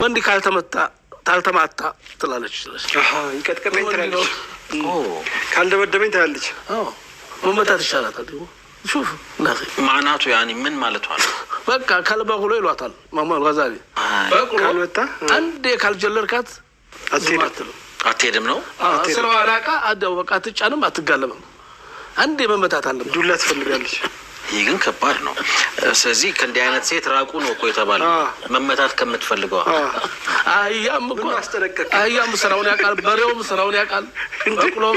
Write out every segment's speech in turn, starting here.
ወንድ ካልተመታ ታልተማታ ትላለች። ይቀጥቀጠኝ ትላለች፣ ካልደበደበኝ ትላለች። መመታት ይሻላታል። شوف معناته يعني ምን ማለቷ ነው? በቃ كالبغل ይሏታል። ማማ ጋዛሊ በቅሎ ካልመታ አንዴ ካልጀለርካት ዝም አትልም፣ አትሄድም ነው። ስራዋ ላቃ አዳው በቃ አትጫንም፣ አትጋለምም። አንዴ መመታት አለበት። ዱላ ትፈልጋለች። ይህ ግን ከባድ ነው። ስለዚህ ከእንዲህ አይነት ሴት ራቁ ነው እኮ የተባለው፣ መመታት ከምትፈልገዋ። አህያም እኮ ምን አስጠነቀቀ? አህያም ስራውን ያውቃል፣ በሬውም ስራውን ያውቃል፣ በቅሎም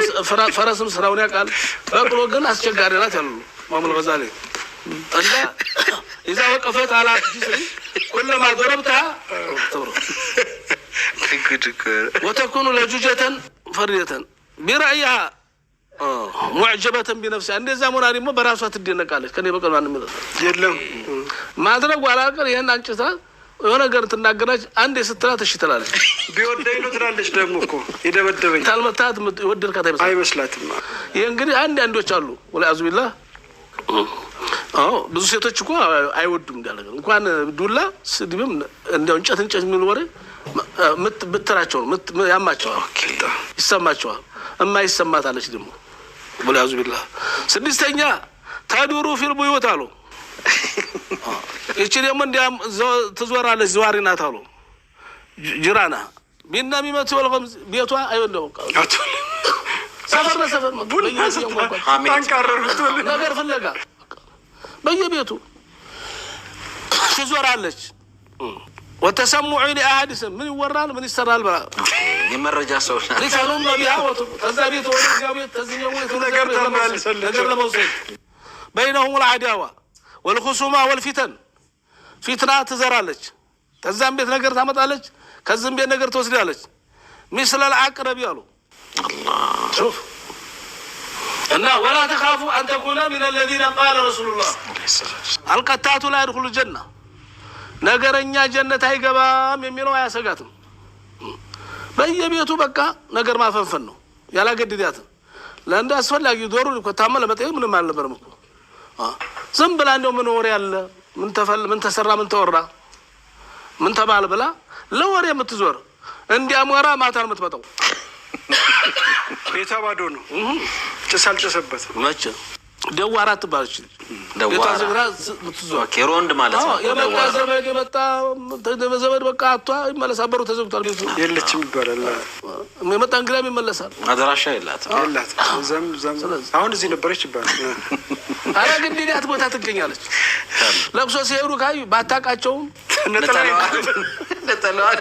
ፈረስም ስራውን ያውቃል። በቅሎ ግን አስቸጋሪ ናት ያሉ ማሙል ገዛሊ እና إذا وقفت على جسر كلما ضربتها تبرك وتكون لجوجة فريدة برأيها معجبة بنفسها። እንደዛ መሆና ደግሞ በራሷ ትደነቃለች። ከኔ በቀል ማንም የለም። ማድረጉ አላቀር ይህን አንጭታ የሆነ ነገር ትናገራች። አንዴ ስትላት እሺ ትላለች። ቢወደኝ ነው ትላለች። ደግሞ እኮ የደበደበኝ ታልመታት የወደድካት አይመስላትም። አይመስላትም። ይህ እንግዲህ አንድ አንዶች አሉ والعياذ بالله። አዎ ብዙ ሴቶች እኮ አይወዱም እንዲያ ነገር፣ እንኳን ዱላ ስድብም እንዲያው እንጨት እንጨት የሚል ወሬ ብትራቸው ነው ያማቸዋል፣ ይሰማቸዋል። እማይሰማታለች ደግሞ والعياذ بالله። ስድስተኛ تدور في البيوت አሉ። ይቺ ደግሞ እንዲያም ትዞራለች፣ ዘዋሪ ናት አሉ። ጅራና بالنميمة والغمز ቤቷ አይወደው ሰፈር ለሰፈር ታንቃረሩት። ነገር ፍለጋ በየቤቱ ትዞራለች። وتسمع لأحاديث ምን ይወራል ምን ይሰራል ብላ የመረጃ ሰው ናት። لتلم بها ከዛ ቤት ወደዚያ ቤት ተዚኛው ቤት ነገር ታመላልሳለች። ነገር ለመውሰድ بينهم العداوة والخصومة والفتن ፊትና ትዘራለች። ከዛም ቤት ነገር ታመጣለች፣ ከዚህም ቤት ነገር ትወስዳለች። مثل العقرب አሉ شوف እና ولا تخاف أن تكون من الذين قال رسول الله القتات لا يدخل الجنة ነገረኛ ጀነት አይገባም የሚለው አያሰጋትም። በየቤቱ በቃ ነገር ማፈንፈን ነው። ያላገድዳትም ለእንደ አስፈላጊ ዶሩ ታመ ለመጠየቅ ምንም አልነበረም እኮ። ዝም ብላ እንደው ምን ወሬ አለ፣ ምን ተፈል፣ ምን ተሰራ፣ ምን ተወራ፣ ምን ተባለ ብላ ለወሬ የምትዞር እንዲያሞራ ማታ ነው የምትመጣው። ቤቷ ባዶ ነው፣ ጭስ አልጨሰበት። መቼ ደዋራ ትባለች። ደዋራ። ቤቷ ዝግራ የምትዞር okay፣ ሮንድ ማለት ነው። የመጣ ደዋራ። ዘመድ የመጣ ዘመድ በቃ አቷ ይመለሳል። በሩ ተዘግቷል። ቤቱ የለችም ይባላል። የመጣ እንግዳም ይመለሳል። አድራሻ የላትም። የላትም። እዛም እዛም አሁን እዚህ ነበረች ይባላል። አረ ግን ዲዳት ቦታ ትገኛለች። ለቅሶ ሲሄዱ ካዩ ባታውቃቸውም ነጠላ ነጠላዋ።